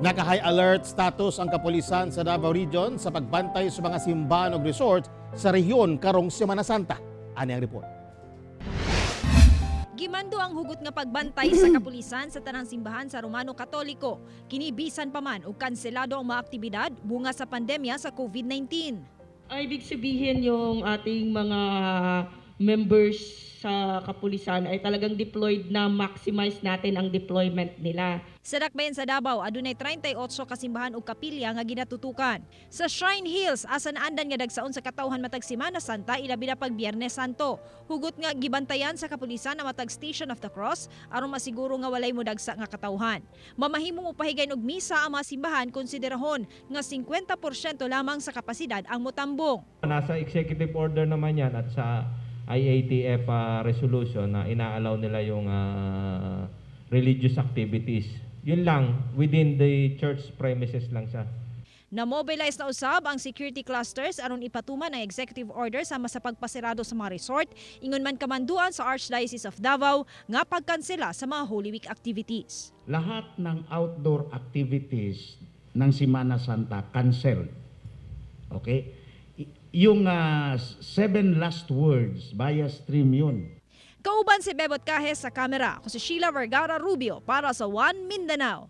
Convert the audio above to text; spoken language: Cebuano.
Naka-high alert status ang kapulisan sa Davao Region sa pagbantay sa mga simbahan ug resort sa rehiyon karong Semana Santa. Ani ang report. Gimando ang hugot nga pagbantay sa kapulisan sa tanang simbahan sa Romano Katoliko. Kini bisan pa man og kanselado ang mga aktibidad bunga sa pandemya sa COVID-19. Ay, ibig sabihin, yung ating mga members sa kapulisan ay talagang deployed na, maximize natin ang deployment nila. Sa dakbayan sa Davao, adunay 38 ka simbahan ug kapilya nga ginatutukan. Sa Shrine Hills, asa naandan nga dagsaon sa katawhan matag Semana Santa, ilabi na pag Biyernes Santo. Hugot nga gibantayan sa kapulisan ang matag Station of the Cross aron masiguro nga walay modagsa nga katawhan. Mamahimong mopahigayon og misa ang mga simbahan, konsiderahon nga 50% lamang sa kapasidad ang motambong. Nasa executive order naman yan at sa IATF resolution na ina-allow nila yung religious activities. Yun lang, within the church premises lang siya. Na-mobilize na usab ang security clusters aron ipatuman ang executive order sama sa pagpasirado sa mga resort, ingon man kamanduan sa Archdiocese of Davao nga pagkansela sa mga Holy Week activities. Lahat ng outdoor activities ng Semana Santa canceled. Okay? Yung seven last words via stream yun. Kauban si Bebot Cajes sa kamera. Ako si Sheila Vergara Rubio para sa One Mindanao.